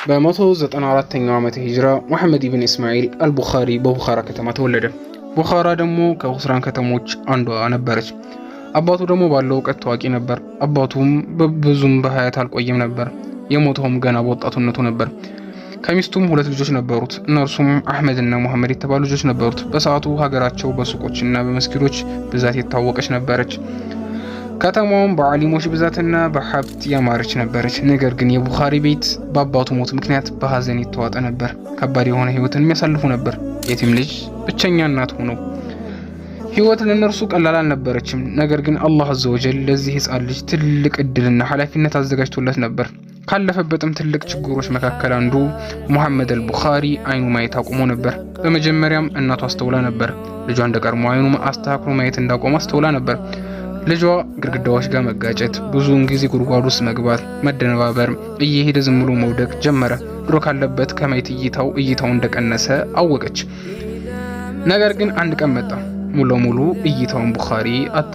በ194ኛው ዓመተ ሂጅራ ሙሐመድ ኢብን እስማኤል አልቡኻሪ በቡኻራ ከተማ ተወለደ። ቡኻራ ደግሞ ከኹስራን ከተሞች አንዷ ነበረች። አባቱ ደግሞ ባለው እውቀት ታዋቂ ነበር። አባቱም ብዙም በሀያት አልቆየም ነበር። የሞተውም ገና በወጣትነቱ ነበር። ከሚስቱም ሁለት ልጆች ነበሩት። እነርሱም አህመድ እና ሙሐመድ የተባሉ ልጆች ነበሩት። በሰዓቱ ሀገራቸው በሱቆችና በመስጊዶች ብዛት የታወቀች ነበረች። ከተማውም በዓሊሞች ብዛትና በሀብት ያማረች ነበረች። ነገር ግን የቡኻሪ ቤት በአባቱ ሞት ምክንያት በሀዘን የተዋጠ ነበር። ከባድ የሆነ ህይወትን የሚያሳልፉ ነበር። የቲም ልጅ፣ ብቸኛ እናት ሆነው ህይወት ለእነርሱ ቀላል አልነበረችም። ነገር ግን አላህ አዘወጀል ለዚህ ህፃን ልጅ ትልቅ እድልና ኃላፊነት አዘጋጅቶለት ነበር። ካለፈበትም ትልቅ ችግሮች መካከል አንዱ ሙሐመድ አልቡኻሪ አይኑ ማየት አቁሞ ነበር። በመጀመሪያም እናቱ አስተውላ ነበር። ልጇ እንደቀድሞ አይኑ አስተካክሎ ማየት እንዳቆመ አስተውላ ነበር። ልጇ ግድግዳዎች ጋር መጋጨት፣ ብዙውን ጊዜ ጉድጓድ ውስጥ መግባት፣ መደነባበር፣ እየሄደ ዝም ብሎ መውደቅ ጀመረ። ድሮ ካለበት ከማየት እይታው እንደቀነሰ አወቀች። ነገር ግን አንድ ቀን መጣ፣ ሙሉ ለሙሉ እይታውን ቡኻሪ አጣ።